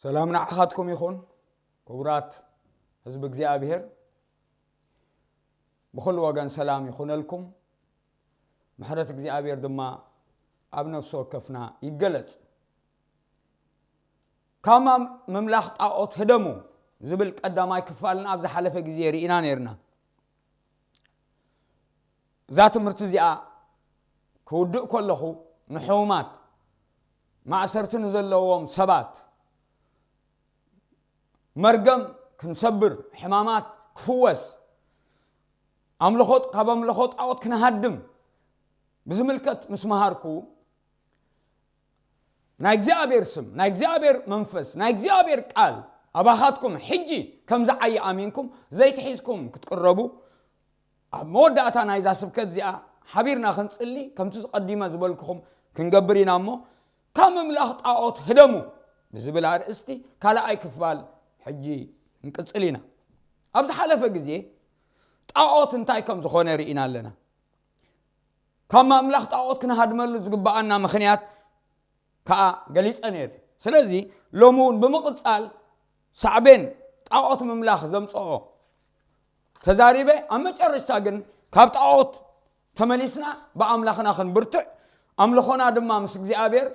ሰላም ንዓኻትኩም ይኹን። ክቡራት ህዝቢ እግዚኣብሔር፣ ብኹሉ ወገን ሰላም ይኹነልኩም። ምሕረት እግዚኣብሔር ድማ ኣብ ነፍሲ ወከፍና ይገለጽ። ካብ ምምላኽ ጣዖት ህደሙ ዝብል ቀዳማይ ክፋልና ኣብ ዝሓለፈ ግዜ ርኢና ነርና። እዛ ትምህርቲ እዚኣ ክውድእ ከለኹ፣ ንሕሙማት፣ ማእሰርቲ ንዘለዎም ሰባት፣ መርገም ክንሰብር፣ ሕማማት ክፍወስ፣ ኣምልኾ ካብ ኣምልኾ ጣዖት ክንሃድም ብዝምልከት ምስ መሃርኩ፣ ናይ እግዚኣብሔር ስም፣ ናይ እግዚኣብሔር መንፈስ፣ ናይ እግዚኣብሔር ቃል ኣባኻትኩም ሕጂ ከም ዝዓየ ኣሚንኩም ዘይትሒዝኩም ክትቅረቡ፣ ኣብ መወዳእታ ናይዛ ስብከት እዚኣ ሓቢርና ክንጽሊ፣ ከምቲ ዝቐዲመ ዝበልኩኹም ክንገብር ኢና እሞ፣ ካብ ምምላኽ ጣዖት ህደሙ ብዝብል ኣርእስቲ ካልኣይ ክፋል ሕጂ ክንቅጽል ኢና። ኣብ ዝሓለፈ ግዜ ጣዖት እንታይ ከም ዝኾነ ርኢና ኣለና። ካብ ምምላኽ ጣዖት ክንሃድመሉ ዝግብኣና ምኽንያት ከኣ ገሊጸ ነይረ። ስለዚ ሎሚ እውን ብምቕጻል ሳዕቤን ጣዖት ምምላኽ ዘምጽኦ ተዛሪበ፣ ኣብ መጨረሽታ ግን ካብ ጣዖት ተመሊስና ብኣምላኽና ክንብርትዕ፣ ኣምልኾና ድማ ምስ እግዚኣብሔር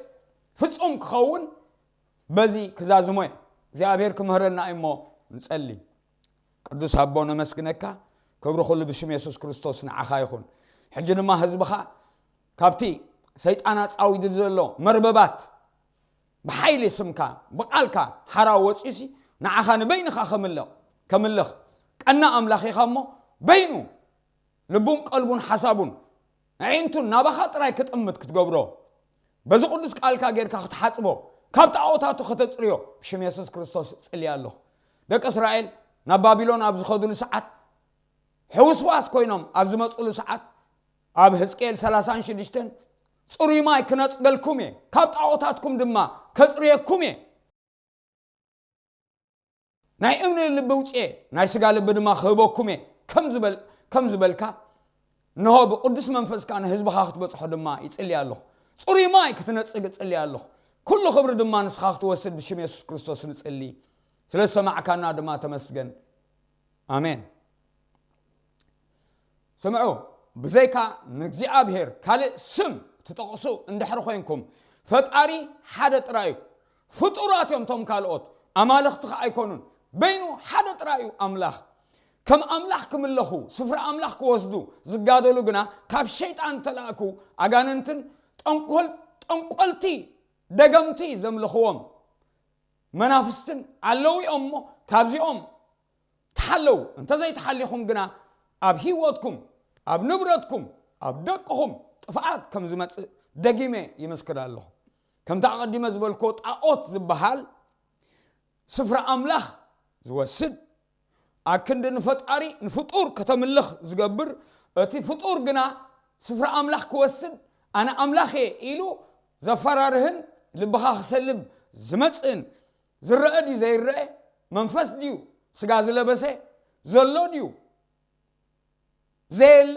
ፍጹም ክኸውን በዚ ክዛዝሞ እየ። እግዚኣብሔር ክምህረና እዩ እሞ ንጸሊ። ቅዱስ ኣቦ ነመስግነካ፣ ክብሪ ኩሉ ብሽም የሱስ ክርስቶስ ንዓኻ ይኹን። ሕጂ ድማ ህዝብኻ ካብቲ ሰይጣን ኣጻዊዱ ዘሎ መርበባት ብሓይሊ ስምካ ብቓልካ ሓራ ወጺኡሲ ንዓኻ ንበይንኻ ከምልኽ ከምልኽ ቀና ኣምላኽ ኢኻ እሞ በይኑ ልቡን ቀልቡን ሓሳቡን ኣዒንቱን ናባኻ ጥራይ ክጥምት ክትገብሮ፣ በዚ ቅዱስ ቃልካ ጌርካ ክትሓጽቦ፣ ካብ ጣዖታቱ ከተጽርዮ ብሽም የሱስ ክርስቶስ እጽሊ ኣለኹ። ደቂ እስራኤል ናብ ባቢሎን ኣብ ዝኸዱሉ ሰዓት፣ ሕውስዋስ ኮይኖም ኣብ ዝመጹሉ ሰዓት፣ ኣብ ህዝቅኤል ሰላሳን ሽዱሽተን ጽሩይ ማይ ክነጽገልኩም እየ፣ ካብ ጣዖታትኩም ድማ ከጽርየኩም እየ። ናይ እምኒ ልቢ ውፅኤ ናይ ስጋ ልቢ ድማ ክህበኩም እየ ከም ዝበል ከም ዝበልካ፣ እንሆ ብቅዱስ መንፈስካ ንህዝብኻ ክትበፅሖ ድማ ይፅሊ ኣለኹ። ፅሩይ ማይ ክትነፅግ እፅሊ ኣለኹ። ኩሉ ክብሪ ድማ ንስኻ ክትወስድ ብሽም የሱስ ክርስቶስ ንፅሊ። ስለ ዝሰማዕካና ድማ ተመስገን። ኣሜን። ስምዑ፣ ብዘይካ ንእግዚኣብሔር ካልእ ስም ትጠቕሱ እንድሕር ኮይንኩም፣ ፈጣሪ ሓደ ጥራይ እዩ። ፍጡራት እዮም እቶም ካልኦት፣ ኣማልኽቲ ኸኣ ኣይኮኑን። በይኑ ሓደ ጥራይ እዩ ኣምላኽ። ከም ኣምላኽ ክምለኹ፣ ስፍራ ኣምላኽ ክወስዱ ዝጋደሉ ግና ካብ ሸይጣን ተላእኩ ኣጋንንትን ጠንቆል-፣ ጠንቆልቲ ደገምቲ ዘምልኽዎም መናፍስትን ኣለዉ እዮም እሞ፣ ካብዚኦም ተሓለዉ። እንተዘይተሓሊኹም ግና ኣብ ህይወትኩም፣ ኣብ ንብረትኩም፣ ኣብ ደቅኹም ጥፍኣት ከም ዝመጽእ ደጊመ ይምስክር ኣለኹ። ከምቲ ኣቐዲመ ዝበልክዎ፣ ጣዖት ዝበሃል ስፍራ ኣምላኽ ዝወስድ፣ ኣክንዲ ንፈጣሪ ንፍጡር ከተምልኽ ዝገብር፣ እቲ ፍጡር ግና ስፍራ ኣምላኽ ክወስድ፣ ኣነ ኣምላኽ እየ ኢሉ ዘፈራርህን ልብኻ ክሰልብ ዝመጽእን፣ ዝረአ ድዩ ዘይረአ? መንፈስ ድዩ ስጋ ዝለበሰ? ዘሎ ድዩ ዘየለ?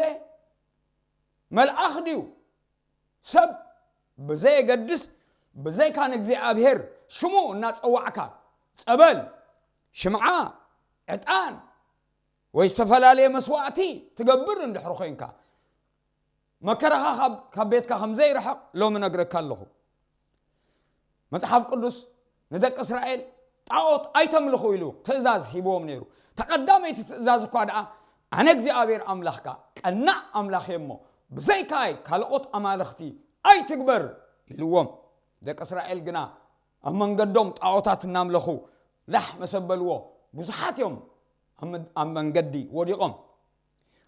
መልኣኽ ድዩ? ሰብ ብዘየገድስ፣ ብዘይካ ንእግዚኣብሔር ሽሙ እናጸዋዕካ፣ ጸበል፣ ሽምዓ፣ ዕጣን ወይ ዝተፈላለየ መስዋእቲ ትገብር እንድሕር ኮይንካ፣ መከራኻ ካብ፣ ካብ ቤትካ ከም ዘይርሕቕ ሎሚ ነግረካ ኣለኹ። መጽሓፍ ቅዱስ ንደቂ እስራኤል ጣዖት ኣይተምልኹ ኢሉ ትእዛዝ ሂብዎም ነይሩ። ተቐዳመይቲ ትእዛዝ እኳ ደኣ፣ ኣነ እግዚኣብሔር ኣምላኽካ ቀናእ ኣምላኽ እየ እሞ፣ ብዘይካይ ካልኦት ኣማልኽቲ ኣይትግበር ኢልዎም። ደቂ እስራኤል ግና ኣብ መንገዶም ጣዖታት እናምለኹ ላሕ መሰበልዎ፣ ብዙሓት እዮም ኣብ መ-፣ ኣብ መንገዲ ወዲቖም።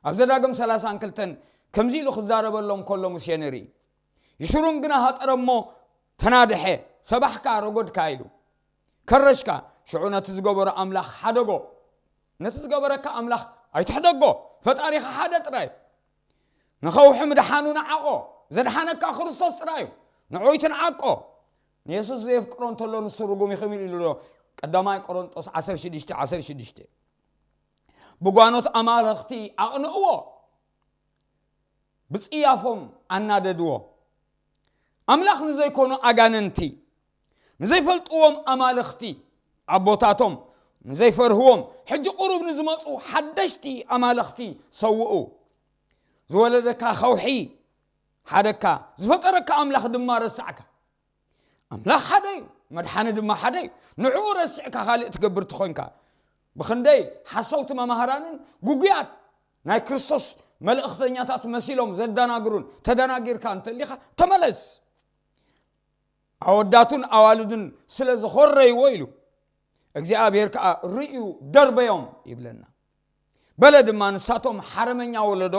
ኣብ ዘዳግም ሰላሳን ክልተን ከምዚ ኢሉ ክዛረበሎም ከሎ ሙሴ ንርኢ። ይሹሩን ግና ሃጠረ እሞ ተናድሐ፣ ሰባሕካ ረጎድካ ኢሉ። ከረሽካ፣ ሽዑ ነቲ ዝገበሮ ኣምላኽ ሓደጎ። ነቲ ዝገበረካ ኣምላኽ ኣይትሕደጎ፣ ፈጣሪኻ ሓደ ጥራይ። ንኸውሒ ምድሓኑ ንዓቆ፣ ዘድሓነካ ክርስቶስ ጥራይ እዩ። ንዑ ኣይትንዓቆ። ንየሱስ ዘየፍቅሮ እንተሎ ንሱ ርጉም እዩ ክብል ኢሉ ዶ? ቀዳማይ ቆሮንጦስ ዓሰርተ ሽዱሽተ ዓሰርተ ሽዱሽተ። ብጓኖት ኣማልኽቲ ኣቕንእዎ፣ ብጽያፎም ኣናደድዎ። ኣምላኽ ንዘይኮኑ ኣጋንንቲ፣ ንዘይፈልጥዎም ኣማልኽቲ፣ ኣቦታቶም ንዘይፈርህዎም ሕጂ ቁሩብ ንዝመፁ ሓደሽቲ ኣማልኽቲ ሰውኡ። ዝወለደካ ከውሒ ሓደካ፣ ዝፈጠረካ ኣምላኽ ድማ ረሳዕካ። ኣምላኽ ሓደ እዩ፣ መድሓኒ ድማ ሓደ እዩ። ንዕኡ ረሲዕካ ካልእ ትገብር ትኾንካ፣ ብኽንደይ ሓሰውቲ መማህራንን ጉጉያት ናይ ክርስቶስ መልእኽተኛታት መሲሎም ዘደናግሩን ተደናጊርካ እንተሊኻ፣ ተመለስ። ኣወዳቱን ኣዋልዱን ስለ ዝኾረይዎ ኢሉ፣ እግዚኣብሔር ከኣ ርእዩ ደርበዮም ይብለና። በለ ድማ፣ ንሳቶም ሓረመኛ ወለዶ፣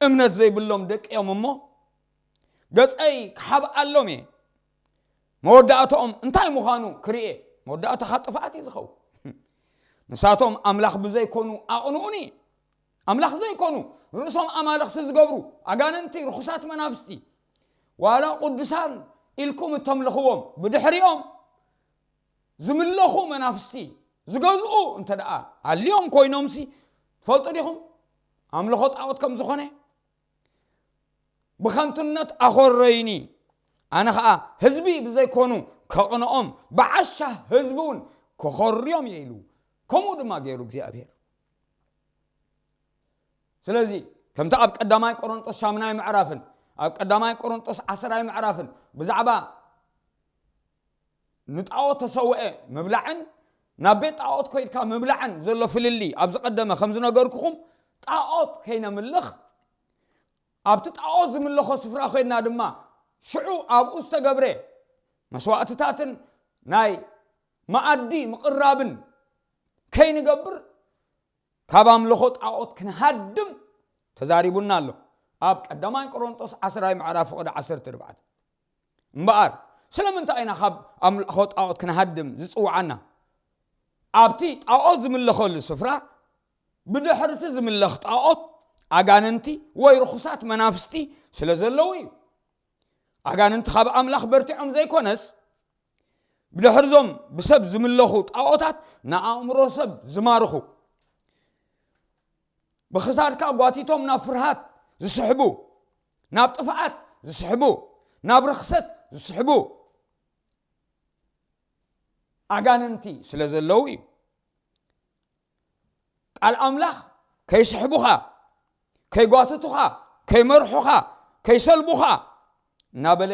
እምነት ዘይብሎም ደቂ እዮም እሞ፣ ገጸይ ክሓብኣሎም እየ፣ መወዳእታኦም እንታይ ምዃኑ ክርእየ። መወዳእታኻ ጥፍኣት እዩ ዝኸውን። ንሳቶም ኣምላኽ ብዘይኮኑ ኣቕንኡኒ። ኣምላኽ ዘይኮኑ ርእሶም ኣማልኽቲ ዝገብሩ ኣጋንንቲ፣ ርኹሳት መናፍስቲ፣ ዋላ ቅዱሳን ኢልኩም እተምልኽዎም፣ ብድሕሪኦም ዝምለኹ መናፍስቲ ዝገዝኡ እንተ ደኣ ኣልዮም ኮይኖምሲ፣ ትፈልጡ ዲኹም ኣምልኾ ጣዖት ከም ዝኾነ? ብኸንቱነት ኣኾረዩኒ፣ ኣነ ኸኣ ህዝቢ ብዘይኮኑ ከቕንኦም፣ ብዓሻ ህዝቢ እውን ክኾርዮም እየ ኢሉ። ከምኡ ድማ ገይሩ እግዚኣብሔር። ስለዚ ከምቲ ኣብ ቀዳማይ ቆሮንጦስ ሻምናይ ምዕራፍን ኣብ ቀዳማይ ቆሮንጦስ ዓሰራይ ምዕራፍን ብዛዕባ ንጣዖት ተሰውአ ምብላዕን ናብ ቤት ጣዖት ኮይድካ ምብላዕን ዘሎ ፍልልይ ኣብ ዝቐደመ ከም ዝነገርኩኹም፣ ጣዖት ከይነምልኽ፣ ኣብቲ ጣዖት ዝምለኾ ስፍራ ኮይንና ድማ ሽዑ ኣብኡ ዝተገብረ መስዋእትታትን ናይ መኣዲ ምቕራብን ከይንገብር፣ ካብ ኣምልኾ ጣዖት ክንሃድም ተዛሪቡና ኣሎ። ኣብ ቀዳማይ ቆሮንጦስ ዓስራይ ምዕራፍ ፍቕዲ ዓሰርተ ኣርባዕተ። እምበኣር ስለምንታይ ኢና ካብ ኣምልኾ ጣዖት ክንሃድም ዝጽውዓና? ኣብቲ ጣዖት ዝምለኸሉ ስፍራ ብድሕርቲ ዝምለኽ ጣዖት ኣጋንንቲ ወይ ርኹሳት መናፍስቲ ስለ ዘለዉ እዩ። ኣጋንንቲ ካብ ኣምላኽ በርቲዖም ዘይኮነስ፣ ብድሕርዞም ብሰብ ዝምለኹ ጣዖታት ንኣእምሮ ሰብ ዝማርኹ፣ ብኽሳድካ ጓቲቶም ናብ ፍርሃት ዝስሕቡ፣ ናብ ጥፍኣት ዝስሕቡ፣ ናብ ርኽሰት ዝስሕቡ ኣጋንንቲ ስለ ዘለዉ እዩ። ቃል ኣምላኽ ከይስሕቡኻ፣ ከይጓትቱኻ፣ ከይመርሑኻ፣ ከይሰልቡኻ እናበለ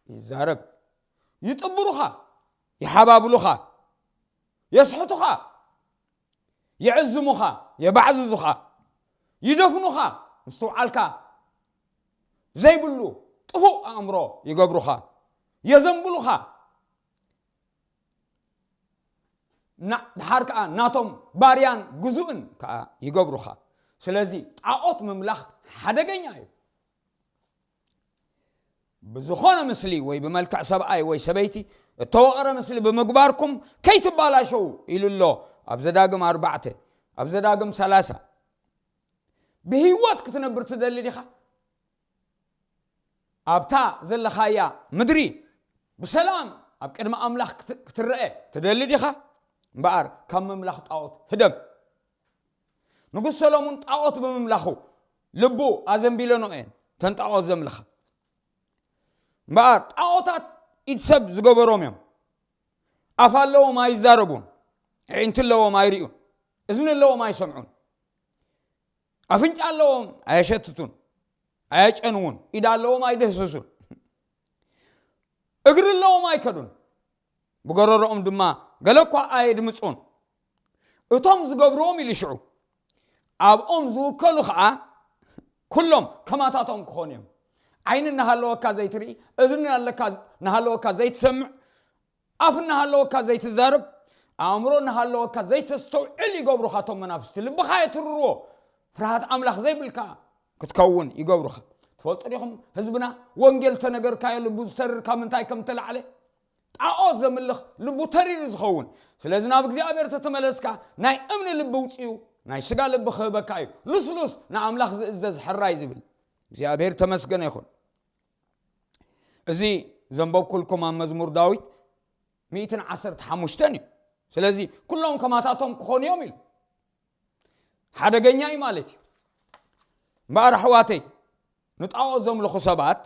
ይዛረብ። ይጥብሩኻ፣ ይሓባብሉኻ፣ የስሕቱኻ፣ ይዕዝሙኻ፣ የባዕዝዙኻ፣ ይደፍኑኻ፣ ምስትውዓልካ ዘይብሉ ጥፉእ ኣእምሮ ይገብሩኻ፣ የዘንብሉኻ። ና-፣ ድሓር ከኣ ናቶም ባርያን ግዙእን ከኣ ይገብሩኻ። ስለዚ ጣዖት ምምላኽ ሓደገኛ እዩ። ብዝኾነ ምስሊ ወይ ብመልክዕ ሰብኣይ ወይ ሰበይቲ እተወቐረ ምስሊ ብምግባርኩም ከይትባላሸዉ ኢሉ ኣሎ ኣብ ዘዳግም ኣርባዕተ፣ ኣብ ዘዳግም ሰላሳ። ብህይወት ክትነብር ትደሊ ዲኻ? ኣብታ ዘለኻያ ምድሪ ብሰላም ኣብ ቅድሚ ኣምላኽ ክት-፣ ክትረአ ትደሊ ዲኻ? እምበኣር ካብ ምምላኽ ጣዖት ህደም። ንጉስ ሰሎሞን ጣዖት ብምምላኹ ልቡ ኣዘንቢለኖ እየን፣ እተን ጣዖት ዘምልኻ። እምበኣር ጣዖታት ኢድ ሰብ ዝገበሮም እዮም። ኣፍ ኣለዎም ኣይዛረቡን፣ ኣዒንቲ ኣለዎም ኣይርእዩን፣ እዝኒ ኣለዎም ኣይሰምዑን፣ ኣፍንጫ ኣለዎም ኣየሸትቱን፣ ኣየጨንዉን፣ ኢድ ኣለዎም ኣይድህስሱን፣ እግሪ ኣለዎም ኣይከዱን፣ ብጎረሮኦም ድማ ገለ እኳ ኣየድምጹን። እቶም ዝገብርዎም ኢሉ ሽዑ ኣብኦም ዝውከሉ ኸኣ ኩሎም ከማታቶም ክኾኑ እዮም። ዓይኒ እናሃለወካ ዘይትርኢ፣ እዝኒ ኣለካ፣ እናሃለወካ ዘይትሰምዕ፣ ኣፍ እናሃለወካ ዘይትዛረብ፣ ኣእምሮ እናሃለወካ ዘይተስተውዕል ይገብሩኻ እቶም መናፍስቲ። ልብኻ የትርርዎ፣ ፍርሃት ኣምላኽ ዘይብልካ ክትከውን ይገብሩኻ። ትፈልጡ ዲኹም ህዝብና ወንጌል ተነገርካዮ ልቡ ዝተርር ካብ ምንታይ ከም ተላዕለ? ጣዖት ዘምልኽ ልቡ ተሪር ዝኸውን። ስለዚ ናብ እግዚኣብሔር ተተመለስካ ናይ እምኒ ልቢ ውፅኡ ናይ ስጋ ልቢ ክህበካ እዩ። ልስሉስ ንኣምላኽ ዝእዘዝ ሕራይ ዝብል። እግዚኣብሔር ተመስገነ ይኹን። እዚ ዘንበብኩልኩም ኣብ መዝሙር ዳዊት ሚእትን ዓሰርተ ሓሙሽተን እዩ። ስለዚ ኩሎም ከማታቶም ክኾኑ እዮም ኢሉ። ሓደገኛ እዩ ማለት እዩ። እምበኣር ኣሕዋተይ፣ ንጣዖት ዘምልኹ ሰባት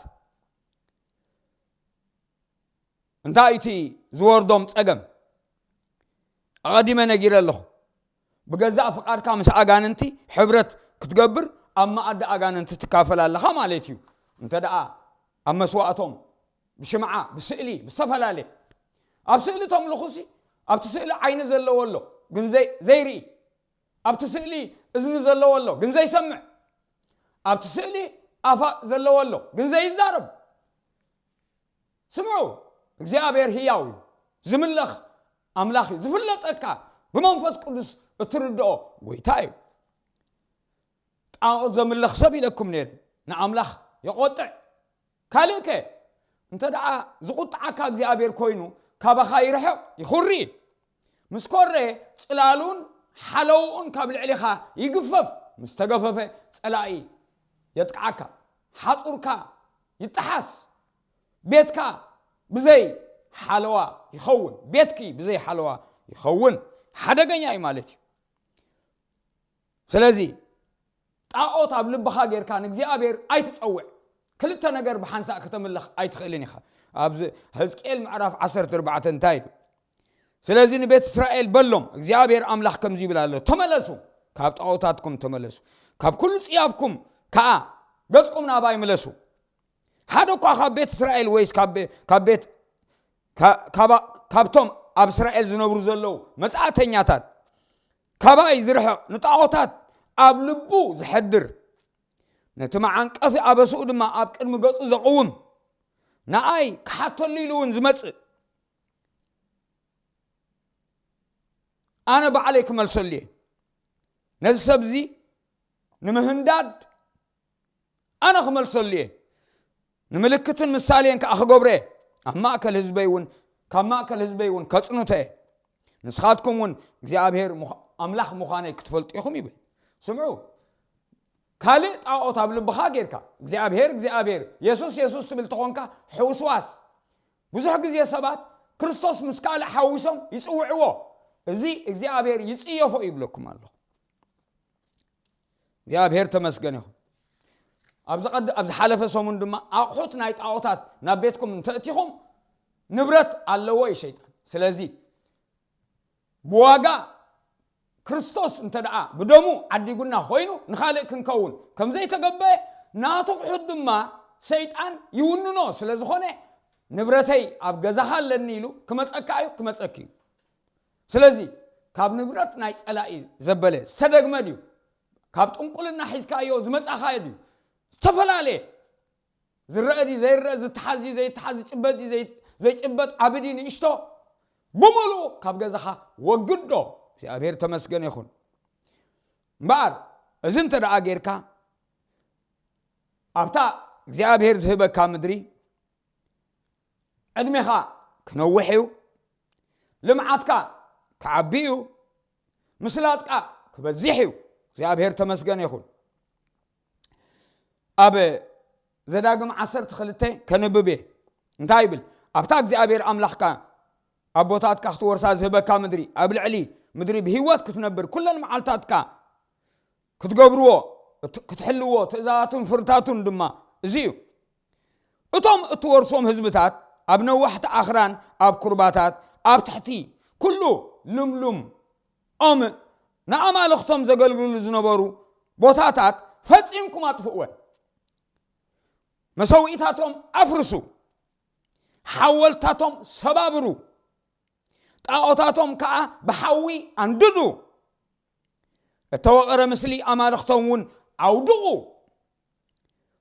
እንታይ እቲ ዝወርዶም ጸገም? ኣቐዲመ ነጊረ ኣለኹ። ብገዛእ ፍቓድካ ምስ ኣጋንንቲ ሕብረት ክትገብር ኣብ መኣዲ ኣጋንንቲ ትካፈል ኣለኻ ማለት እዩ። እንተ ደኣ ኣብ መስዋእቶም ብሽምዓ፣ ብስእሊ፣ ብዝተፈላለየ፣ ኣብ ስእሊ ተምልኹሲ ኣብቲ ስእሊ ዓይኒ ዘለዎ ኣሎ ግን ዘይ- ዘይርኢ፣ ኣብቲ ስእሊ እዝኒ ዘለዎ ኣሎ ግን ዘይሰምዕ፣ ኣብቲ ስእሊ ኣፋ ዘለዎ ኣሎ ግን ዘይዛረብ። ስምዑ፣ እግዚኣብሔር ህያው እዩ። ዝምለኽ ኣምላኽ እዩ። ዝፍለጠካ ብመንፈስ ቅዱስ እትርድኦ ጎይታ እዩ። ጣዖት ዘምልኽ ሰብ ኢለኩም ነይረ፣ ንኣምላኽ የቖጥዕ። ካልእከ እንተ ደኣ ዝቑጥዓካ እግዚኣብሔር ኮይኑ ካባኻ ይርሕቕ፣ ይኹሪ። ምስ ኮረ ጽላሉን ሓለውኡን ካብ ልዕሊኻ ይግፈፍ። ምስ ተገፈፈ ጸላኢ የጥቅዓካ፣ ሓጹርካ ይጠሓስ፣ ቤትካ ብዘይ ሓለዋ ይኸውን፣ ቤትኪ ብዘይ ሓለዋ ይኸውን። ሓደገኛ እዩ ማለት እዩ። ስለዚ ጣዖት ኣብ ልብኻ ጌርካ ንእግዚኣብሔር ኣይትጸውዕ። ክልተ ነገር ብሓንሳእ ከተምልኽ ኣይትኽእልን ኢኻ። ኣብዚ ሕዝቅኤል ምዕራፍ ዓሰርተ ኣርባዕተ እንታይ ኢሉ? ስለዚ ንቤት እስራኤል በሎም፣ እግዚኣብሔር ኣምላኽ ከምዚ ይብል ኣሎ፣ ተመለሱ፣ ካብ ጣዖታትኩም ተመለሱ፣ ካብ ኩሉ ጽያፍኩም ከኣ ገጽኩም ናባይ ምለሱ። ሓደ እኳ ካብ ቤት እስራኤል ወይስ ካብ ቤ- ካብ ቤት ካ- ካባ- ካብቶም ኣብ እስራኤል ዝነብሩ ዘለዉ መጻእተኛታት ካባይ ዝርሕቕ፣ ንጣዖታት ኣብ ልቡ ዘሕድር፣ ነቲ መዓንቀፊ ኣበስኡ ድማ ኣብ ቅድሚ ገጹ ዘቕውም፣ ንኣይ ክሓተሉ ኢሉ እውን ዝመጽእ፣ ኣነ ባዕለይ ክመልሰሉ እየ። ነዚ ሰብዚ ንምህንዳድ ኣነ ክመልሰሉ እየ። ንምልክትን ምሳሌን ከኣ ክገብሮ እየ። ኣብ ማእከል ህዝበይ እውን፣ ካብ ማእከል ህዝበይ እውን ከጽንቶ እየ። ንስኻትኩም እውን እግዚኣብሔር ምዃ- ኣምላኽ ምዃነይ ክትፈልጡ ኢኹም ይብል። ስምዑ፣ ካልእ ጣዖት ኣብ ልብኻ ጌርካ እግዚኣብሔር እግዚኣብሔር የሱስ የሱስ ትብል ተኾንካ ሕውስዋስ። ብዙሕ ግዜ ሰባት ክርስቶስ ምስ ካልእ ሓዊሶም ይጽውዕዎ። እዚ እግዚኣብሔር ይጽየፎ ይብለኩም ኣለኹ። እግዚኣብሔር ተመስገን ይኹን። ኣብ ዝቐድ- ኣብ ዝሓለፈ ሰሙን ድማ ኣቑሑት ናይ ጣዖታት ናብ ቤትኩም እንተእቲኹም ንብረት ኣለዎ እዩ ሸይጣን። ስለዚ ብዋጋ ክርስቶስ እንተ ደኣ ብደሙ ዓዲጉና ኮይኑ ንኻልእ ክንከውን ከም ዘይተገበአ ናቱ ኣቑሑት ድማ ሰይጣን ይውንኖ ስለ ዝኾነ ንብረተይ ኣብ ገዛኻ ኣለኒ ኢሉ ክመጸካ እዩ ክመጸኪ እዩ። ስለዚ ካብ ንብረት ናይ ጸላኢ ዘበለ ዝተደግመ ድዩ? ካብ ጥንቁልና ሒዝካዮ ዝመጻኻዮ ድዩ? ዝተፈላለየ ዝረአ ድዩ ዘይረአ፣ ዝተሓዝ ድዩ ዘይተሓዝ፣ ዝጭበጥ ድዩ ዘይ- ዘይጭበጥ፣ ዓቢ ድዩ ንእሽቶ፣ ብምሉኡ ካብ ገዛኻ ወግዶ። እግዚኣብሔር ተመስገን ይኹን። እምበኣር እዚ እንተ ደኣ ጌርካ ኣብታ እግዚኣብሔር ዝህበካ ምድሪ ዕድሜኻ ክነውሕ እዩ፣ ልምዓትካ ክዓቢ እዩ፣ ምስላጥካ ክበዚሕ እዩ። እግዚኣብሔር ተመስገን ይኹን። ኣብ ዘዳግም ዓሰርተ ክልተ ከንብብ እየ። እንታይ ይብል? ኣብታ እግዚኣብሔር ኣምላኽካ ኣቦታትካ ክትወርሳ ዝህበካ ምድሪ ኣብ ልዕሊ ምድሪ ብህይወት ክትነብር ኩለን መዓልታትካ ክትገብርዎ ክትሕልዎ ትእዛዛቱን ፍርታቱን ድማ እዚ እዩ። እቶም እትወርሶም ህዝብታት ኣብ ነዋሕቲ ኣኽራን ኣብ ኩርባታት ኣብ ትሕቲ ኩሉ ልምሉም ኦም ንኣማልኽቶም ዘገልግሉ ዝነበሩ ቦታታት ፈጺምኩም ኣጥፍእወን። መሰውኢታቶም ኣፍርሱ፣ ሓወልታቶም ሰባብሩ፣ ጣዖታቶም ከኣ ብሓዊ ኣንድዱ። እተወቐረ ምስሊ ኣማልኽቶም እውን ኣውድቑ፣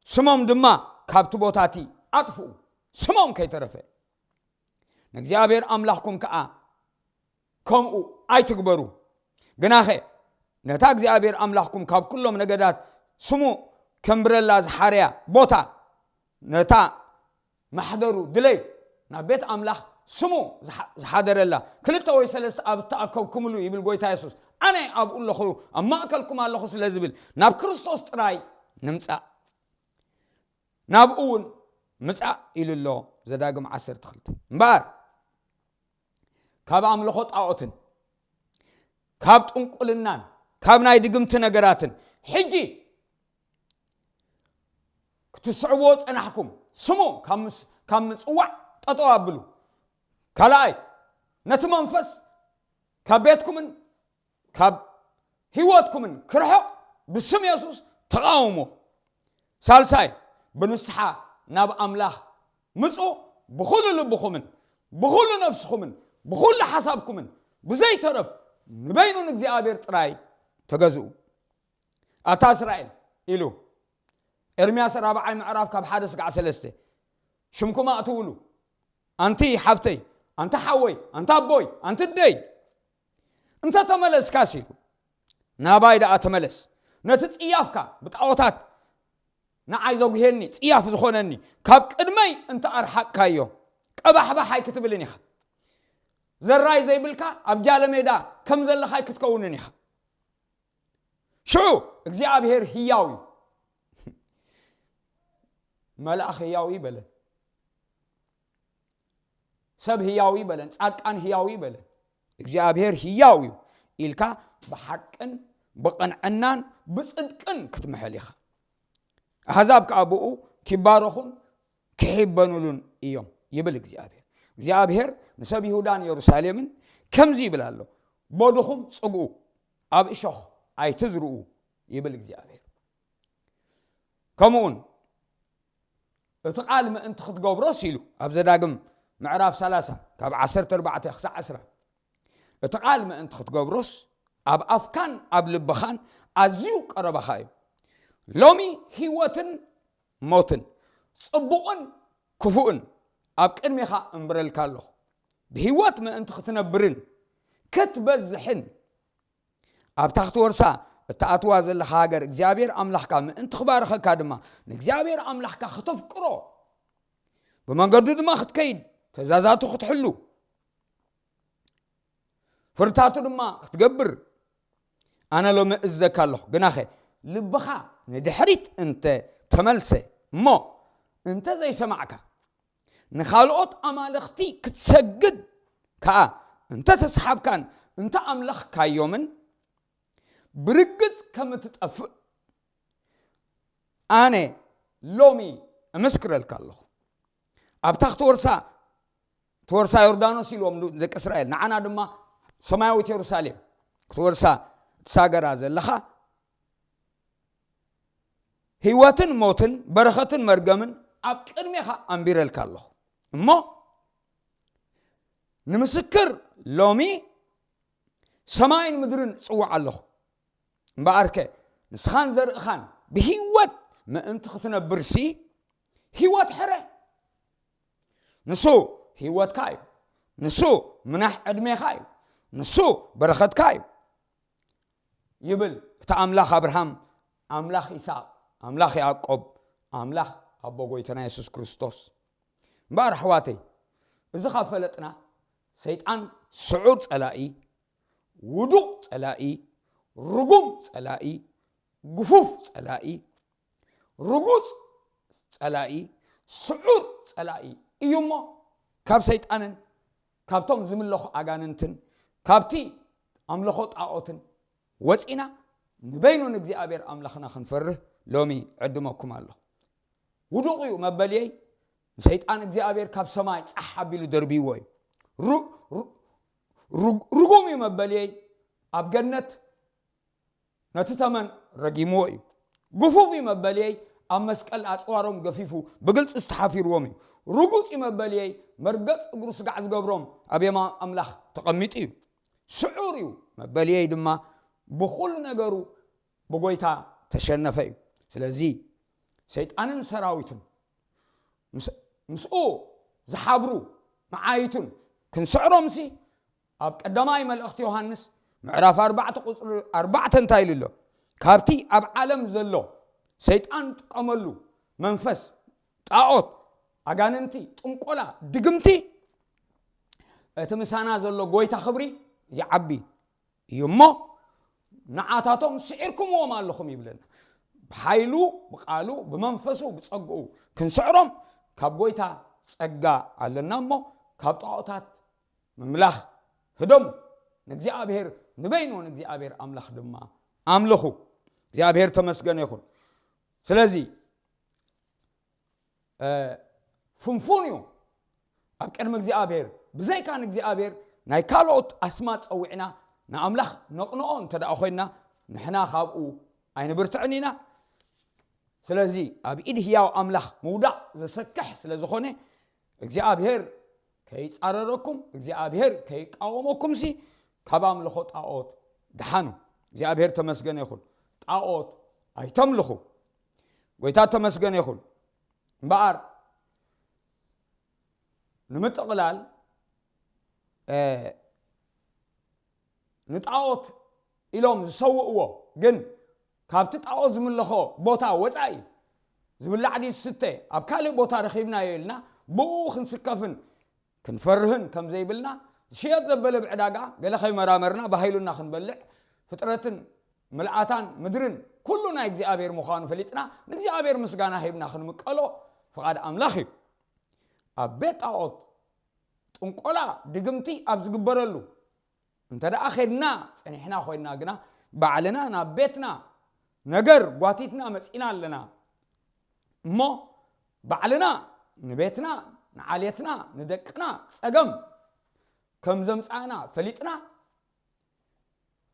ስሞም ድማ ካብቲ ቦታቲ ኣጥፍኡ፣ ስሞም ከይተረፈ። ንእግዚኣብሔር ኣምላኽኩም ከኣ ከምኡ ኣይትግበሩ። ግናኸ ነታ እግዚኣብሔር ኣምላኽኩም ካብ ኩሎም ነገዳት ስሙ ከንብረላ ዝሓረያ ቦታ ነታ ማሕደሩ ድለዩ ናብ ቤት ኣምላኽ ስሙ ዝሓ- ዝሓደረላ ክልተ ወይ ሰለስተ ኣብ እተኣከብኩምሉ ይብል ጎይታ የሱስ። ኣነ ኣብኡ ኣለኹ ኣብ ማእከልኩም ኣለኹ ስለ ዝብል ናብ ክርስቶስ ጥራይ ንምጻእ ናብኡ እውን ምጻእ ኢሉ ኣሎ። ዘዳግም ዓሰርተ ክልተ እምበኣር ካብ ኣምልኾ ጣዖትን ካብ ጥንቁልናን ካብ ናይ ድግምቲ ነገራትን ሕጂ ክትስዕብዎ ጸናሕኩም ስሙ ካብ ምስ- ካብ ምጽዋዕ ጠጠው ኣብሉ። ካልኣይ ነቲ መንፈስ ካብ ቤትኩምን ካብ ህይወትኩምን ክርሕቕ ብስም የሱስ ተቓውሞ። ሳልሳይ፣ ብንስሓ ናብ ኣምላኽ ምጹ፣ ብኹሉ ልብኹምን ብኹሉ ነፍስኹምን ብኹሉ ሓሳብኩምን ብዘይተረፍ ንበይኑ ንእግዚኣብሔር ጥራይ ተገዝኡ። ኣታ እስራኤል ኢሉ ኤርምያስ ራብዓይ ምዕራፍ ካብ ሓደ ስጋዕ ሰለስተ፣ ሽምኩም ኣእትውሉ። ኣንቲ ሓፍተይ፣ ኣንታ ሓወይ፣ ኣንታ ኣቦይ፣ ኣንቲ ደይ፣ እንተ ተመለስካስ ኢሉ፣ ናባይ ደኣ ተመለስ። ነቲ ጽያፍካ ብጣዖታት ንዓይ ዘጉሄኒ ጽያፍ ዝኾነኒ ካብ ቅድመይ እንተ ኣርሓቅካዮ፣ ቀባሕባሕ ኣይክትብልን ኢኻ። ዘራይ ዘይብልካ ኣብ ጃለሜዳ ከም ዘለኻይ ክትከውንን ኢኻ። ሽዑ እግዚኣብሔር ህያው እዩ። መልኣኽ ህያው እዩ በለን፣ ሰብ ህያው እዩ በለን፣ ጻድቃን ህያው እዩ በለን፣ እግዚኣብሔር ህያው እዩ ኢልካ ብሓቅን ብቕንዕናን ብጽድቅን ክትምሕል ኢኻ። ኣሕዛብ ከኣ ብኡ ኪባረኹን ክሕበኑሉን እዮም ይብል እግዚኣብሔር። እግዚኣብሔር ንሰብ ይሁዳን የሩሳሌምን ከምዚ ይብል ኣሎ፣ በድኹም ጽግኡ፣ ኣብ እሾኽ ኣይትዝርኡ ይብል እግዚኣብሔር። ከምኡውን እቲ ቃል ምእንቲ ክትገብሮስ ኢሉ ኣብ ዘዳግም ምዕራፍ ሰላሳ ካብ ዓሰርተ ኣርባዕተ ክሳዕ ዕስራ፣ እቲ ቃል ምእንቲ ክትገብሮስ ኣብ ኣፍካን ኣብ ልብኻን ኣዝዩ ቀረባኻ እዩ። ሎሚ ህይወትን ሞትን ጽቡቕን ክፉእን ኣብ ቅድሜኻ እምብረልካ ኣለኹ። ብህይወት ምእንቲ ክትነብርን ክትበዝሕን ኣብታ ክትወርሳ እትኣትዋ ዘለኻ ሃገር እግዚኣብሔር ኣምላኽካ ምእንቲ ክባርኸካ ድማ ንእግዚኣብሔር ኣምላኽካ ክተፍቅሮ ብመንገዱ ድማ ክትከይድ ትእዛዛቱ ክትሕሉ ፍርታቱ ድማ ክትገብር ኣነ ሎሚ እዘካ ኣለኹ። ግናኸ ልብኻ ንድሕሪት እንተ ተመልሰ እሞ እንተ ዘይሰማዕካ ንኻልኦት ኣማልኽቲ ክትሰግድ ከኣ እንተ ተሰሓብካን እንተ ኣምለኽካዮምን ብርግጽ ከም እትጠፍእ ኣነ ሎሚ እምስክረልካ ኣለኹ። ኣብታ ክትወርሳ ትወርሳ ዮርዳኖስ ኢልዎም ደቂ እስራኤል፣ ንዓና ድማ ሰማያዊት የሩሳሌም ክትወርሳ ትሳገራ ዘለኻ ህይወትን ሞትን በረኸትን መርገምን ኣብ ቅድሜኻ ኣንቢረልካ ኣለኹ። እሞ ንምስክር ሎሚ ሰማይን ምድርን እጽውዕ ኣለኹ። እምበኣርከ ንስኻን ዘርእኻን ብህይወት ምእንቲ ክትነብርሲ ህይወት ሕረ። ንሱ ህይወትካ እዩ። ንሱ ምናሕ ዕድሜኻ እዩ። ንሱ በረኸትካ እዩ ይብል እቲ ኣምላኽ ኣብርሃም፣ ኣምላኽ ይስሐቅ፣ ኣምላኽ ያዕቆብ፣ ኣምላኽ ኣቦ ጎይታና የሱስ ክርስቶስ። እምበኣር ኣሕዋተይ፣ እዚ ካብ ፈለጥና ሰይጣን ስዑር ጸላኢ፣ ውዱቕ ጸላኢ፣ ርጉም ጸላኢ፣ ግፉፍ ጸላኢ፣ ርጉጽ ጸላኢ፣ ስዑር ጸላኢ እዩ እሞ ካብ ሰይጣንን ካብቶም ዝምለኹ ኣጋንንትን ካብቲ ኣምልኾ ጣዖትን ወጺና ንበይኑ ንእግዚኣብሔር ኣምላኽና ክንፈርህ ሎሚ ዕድመኩም ኣለኹ። ውዱቕ እዩ መበልየይ፣ ንሰይጣን እግዚኣብሔር ካብ ሰማይ ጻሕ ኣቢሉ ደርብይዎ እዩ። ሩ- ሩ- ሩ- ርጉም እዩ መበልየይ፣ ኣብ ገነት ነቲ ተመን ረጊምዎ እዩ። ግፉፍ እዩ መበልየይ፣ ኣብ መስቀል ኣጽዋሮም ገፊፉ ብግልጺ ዝተሓፊርዎም እዩ። ርጉጽ እዩ መበልየይ፣ መርገጽ እግሩ ስጋዕ ዝገብሮም ኣብ የማን ኣምላኽ ተቐሚጡ እዩ። ስዑር እዩ መበልየይ ድማ ብኹሉ ነገሩ ብጎይታ ተሸነፈ እዩ። ስለዚ ሰይጣንን ሰራዊቱን ምስ- ምስኡ ዝሓብሩ መዓይቱን ክንስዕሮምሲ ኣብ ቀዳማይ መልእኽቲ ዮሃንስ ምዕራፍ ኣርባዕተ ቁፅሪ ኣርባዕተ እንታይ ኢሉ ኣሎ? ካብቲ ኣብ ዓለም ዘሎ ሰይጣን ጥቀመሉ መንፈስ ጣዖት፣ ኣጋንንቲ፣ ጥንቆላ፣ ድግምቲ እቲ ምሳና ዘሎ ጎይታ ክብሪ ይዓቢ እዩ እሞ ንዓታቶም ስዒርኩምዎም ኣለኹም ይብለና። ብሓይሉ፣ ብቃሉ፣ ብመንፈሱ፣ ብጸግኡ ክንስዕሮም ካብ ጎይታ ጸጋ ኣለና እሞ ካብ ጣዖታት ምምላኽ ህደሙ። ንእግዚኣብሔር ንበይኑ ንእግዚኣብሔር ኣምላኽ ድማ ኣምልኹ። እግዚኣብሔር ተመስገነ ይኹን። ስለዚ ፍንፉን እዩ ኣብ ቅድሚ እግዚኣብሔር። ብዘይካ ንእግዚኣብሔር ናይ ካልኦት ኣስማት ጸዊዕና ንኣምላኽ ነቕንኦ እንተ ደኣ ኮይንና፣ ንሕና ካብኡ ኣይንብርትዕን ኢና። ስለዚ ኣብ ኢድ ህያው ኣምላኽ ምውዳቕ ዘሰክሕ ስለ ዝኾነ፣ እግዚኣብሔር ከይጻረረኩም፣ እግዚኣብሔር ከይቃወመኩምሲ፣ ካብ ኣምልኾ ጣዖት ደሓኑ። እግዚኣብሔር ተመስገነ ይኹን። ጣዖት ኣይተምልኹ። ጎይታ ተመስገነ ይኹን። እምበኣር ንምጥቕላል፣ እ፣ ንጣዖት ኢሎም ዝሰውእዎ፣ ግን ካብቲ ጣዖት ዝምለኾ ቦታ ወጻኢ ዝብላዕ ድዩ ዝስተ፣ ኣብ ካልእ ቦታ ረኺብናዮ ኢልና ብኡ ክንስከፍን ክንፈርህን ከም ዘይብልና፣ ዝሽየጥ ዘበለ ብዕዳጋ ገለ ከይመራመርና ብሃይሉና ክንበልዕ፣ ፍጥረትን ምልኣታን ምድርን ኩሉ ናይ እግዚኣብሔር ምዃኑ ፈሊጥና፣ ንእግዚኣብሔር ምስጋና ሂብና ክንምቀሎ ፍቓድ ኣምላኽ እዩ። ኣብ ቤት ጣዖት ጥንቆላ፣ ድግምቲ ኣብ ዝግበረሉ እንተ ደኣ ኸድና ጸኒሕና ኮይንና ግና፣ ባዕልና ናብ ቤትና ነገር ጓቲትና መጺና ኣለና። እሞ ባዕልና ንቤትና፣ ንዓሌትና፣ ንደቅና ጸገም ከም ዘምጻእና ፈሊጥና፣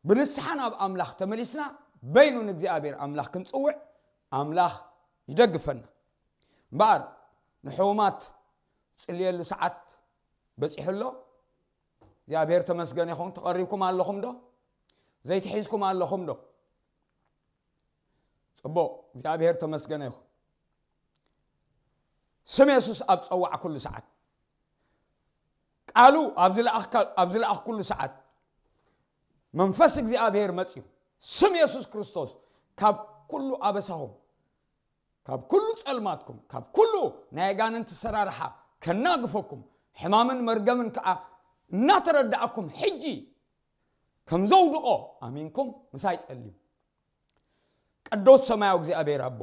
ብንስሓ ናብ ኣምላኽ ተመሊስና፣ በይኑ ንእግዚኣብሔር ኣምላኽ ክንጽውዕ ኣምላኽ ይደግፈና። እምበኣር ንሕሙማት ዝጽልየሉ ሰዓት በጺሑ ኣሎ። እግዚኣብሔር ተመስገነ ይኹን። ተቐሪብኩም ኣለኹም ዶ? ዘይትሒዝኩም ኣለኹም ዶ? ጽቡቕ፣ እግዚኣብሔር ተመስገነ ይኹን። ስም የሱስ ኣብ ጸዋዕኩሉ ሰዓት፣ ቃሉ ኣብ ዝለኣኽካ-፣ ኣብ ዝለኣኽኩሉ ሰዓት፣ መንፈስ እግዚኣብሔር መጺኡ፣ ስም የሱስ ክርስቶስ ካብ ኩሉ ኣበሳኹም፣ ካብ ኩሉ ጸልማትኩም፣ ካብ ኩሉ ናይ ኣጋንንቲ ሰራርሓ ከናግፈኩም፣ ሕማምን መርገምን ከኣ እናተረዳእኩም፣ ሕጂ ከም ዘውድቖ ኣሚንኩም ምሳይ ጸልዩ። ቅዱስ ሰማያዊ እግዚኣብሔር ኣቦ፣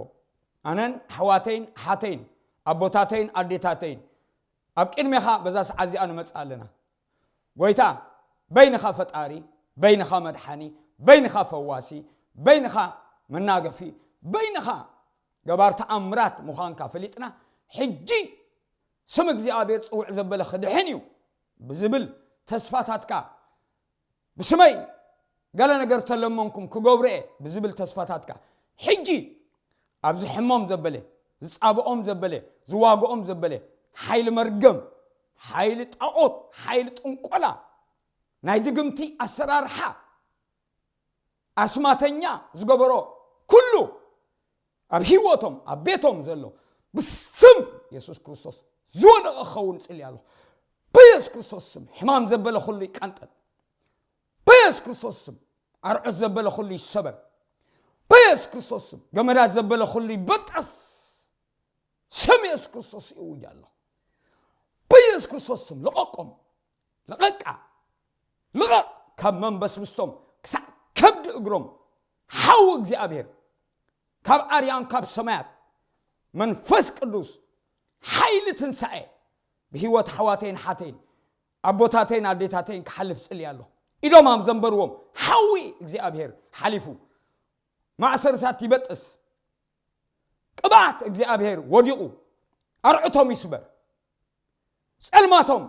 ኣነን ኣሕዋተይን ኣሓተይን፣ ኣቦታተይን ኣዴታተይን፣ ኣብ ቅድሜኻ በዛ ሰዓት እዚኣ ንመጽእ ኣለና። ጎይታ፣ በይንኻ ፈጣሪ፣ በይንኻ መድሓኒ፣ በይንኻ ፈዋሲ፣ በይንኻ መናገፊ፣ በይንኻ ገባር ተኣምራት ምዃንካ ፈሊጥና፣ ሕጂ ስም እግዚኣብሔር ጽውዕ ዘበለ ክድሕን እዩ ብዝብል ተስፋታትካ፣ ብስመይ ገለ ነገር ተለመንኩም ክገብሮ እየ ብዝብል ተስፋታትካ፣ ሕጂ ኣብዚ ሕሞም ዘበለ፣ ዝጻብኦም ዘበለ፣ ዝዋግኦም ዘበለ ሓይሊ መርገም፣ ሓይሊ ጣዖት፣ ሓይሊ ጥንቆላ፣ ናይ ድግምቲ ኣሰራርሓ፣ ኣስማተኛ ዝገበሮ ኩሉ ኣብ ህይወቶም፣ ኣብ ቤቶም ዘሎ ብስም የሱስ ክርስቶስ ዝወደቐ ክኸውን እጽሊ ኣለኹ። ብየሱስ ክርስቶስ ስም ሕማም ዘበለ ኩሉ ይቀንጠጥ። ብየሱስ ክርስቶስ ስም ኣርዑት ዘበለ ኩሉ ይሰበር። ብየሱስ ክርስቶስ ስም ገመዳት ዘበለ ኩሉ ይበጠስ። ስም የሱስ ክርስቶስ ይእውጅ ኣለኹ። ብየሱስ ክርስቶስ ስም ልቐቆም፣ ልቐቃ፣ ልቐቕ ካብ መንበስብስቶም ክሳዕ ከብዲ እግሮም። ሓዊ እግዚኣብሔር ካብ ኣርያም ካብ ሰማያት መንፈስ ቅዱስ ሓይሊ ትንሳኤ ብህይወት ኣሕዋተይን ኣሓተይን ኣቦታተይን ኣዴታተይን ክሓልፍ ጽልየ ኣለኹ። ኢዶም ኣብ ዘንበርዎም ሓዊ እግዚኣብሔር ሓሊፉ ማእሰርታት ይበጥስ። ቅብኣት እግዚኣብሔር ወዲቑ ኣርዑቶም ይስበር። ጸልማቶም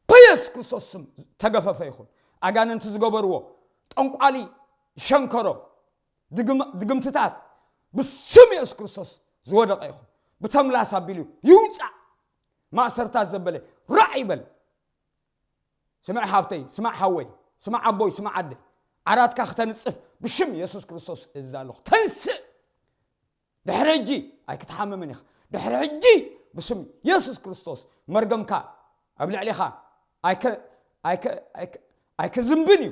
ብየሱስ ክርስቶስ ስም ተገፈፈ ይኹን። ኣጋንንቲ ዝገበርዎ ጠንቋሊ፣ ሸንከሮ፣ ድግም-፣ ድግምትታት ብስም የሱስ ክርስቶስ ዝወደቐ ይኹን። ብተምላስ ኣቢሉ ይውጻእ። ማእሰርታት ዘበለ ራዕ ይበል። ስምዕ ሓብተይ፣ ስማዕ ሓወይ፣ ስማዕ ኣቦይ፣ ስማዕ ኣደይ፣ ዓራትካ ክተንጽፍ ብሽም የሱስ ክርስቶስ እዛ ኣለኹ። ተንስእ። ድሕሪ ሕጂ ኣይክትሓምምን ኢኻ። ድሕሪ ሕጂ ብስም የሱስ ክርስቶስ መርገምካ ኣብ ልዕሊኻ ኣይከ-፣ ኣይከ-፣ ኣይከ-፣ ኣይክዝንብን እዩ።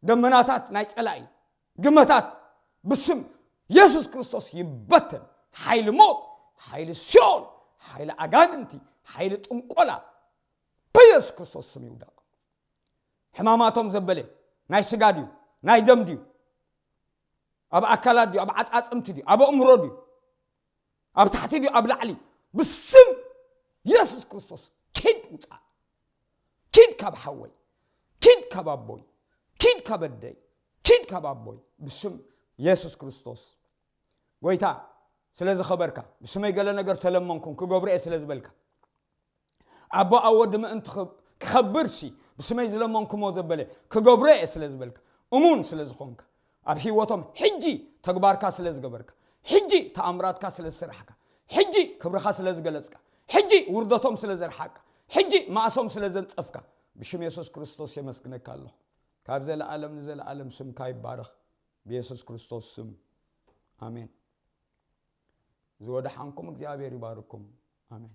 ደመናታት ናይ ጸላኢ፣ ግመታት ብስም የሱስ ክርስቶስ ይበተን። ሓይሊ ሞት፣ ሓይሊ ሲኦል፣ ሓይሊ ኣጋንንቲ፣ ሓይሊ ጥንቆላ ብየሱስ ክርስቶስ ስም ይውደቕ። ሕማማቶም ዘበለ ናይ ስጋ ድዩ? ናይ ደም ድዩ? ኣብ ኣካላት ድዩ? ኣብ ዓጻጽምቲ ድዩ? ኣብ ኣእምሮ ድዩ? ኣብ ታሕቲ ድዩ? ኣብ ላዕሊ? ብስም የሱስ ክርስቶስ ኪድ ውጻእ። ኪድ ካብ ሓወይ፣ ኪድ ካብ ኣቦይ፣ ኪድ ካብ ኣደይ፣ ኪድ ካብ ኣቦይ። ብስም የሱስ ክርስቶስ ጎይታ፣ ስለ ዝኸበርካ፣ ብስመይ ገለ ነገር ተለመንኩም ክገብሮ እየ ስለ ዝበልካ፣ ኣቦ ኣብ ወዲ ምእንቲ ኽ-፣ ክኸብር ሲ ብስመይ ዝለመንኩሞ ዘበለ ክገብሮ እየ ስለ ዝበልካ፣ እሙን ስለ ዝኾንካ፣ ኣብ ህይወቶም ሕጂ ተግባርካ ስለ ዝገበርካ፣ ሕጂ ተኣምራትካ ስለ ዝሰራሕካ፣ ሕጂ ክብርኻ ስለ ዝገለጽካ፣ ሕጂ ውርደቶም ስለ ዘርሓቅካ፣ ሕጂ ማእሶም ስለ ዘንጸፍካ፣ ብሽም የሱስ ክርስቶስ የመስግነካ ኣለኹ። ካብ ዘለኣለም ንዘለኣለም ስምካ ይባረኽ። ብየሱስ ክርስቶስ ስም ኣሜን። ዝወደሓንኩም እግዚኣብሔር ይባርኩም። ኣሜን።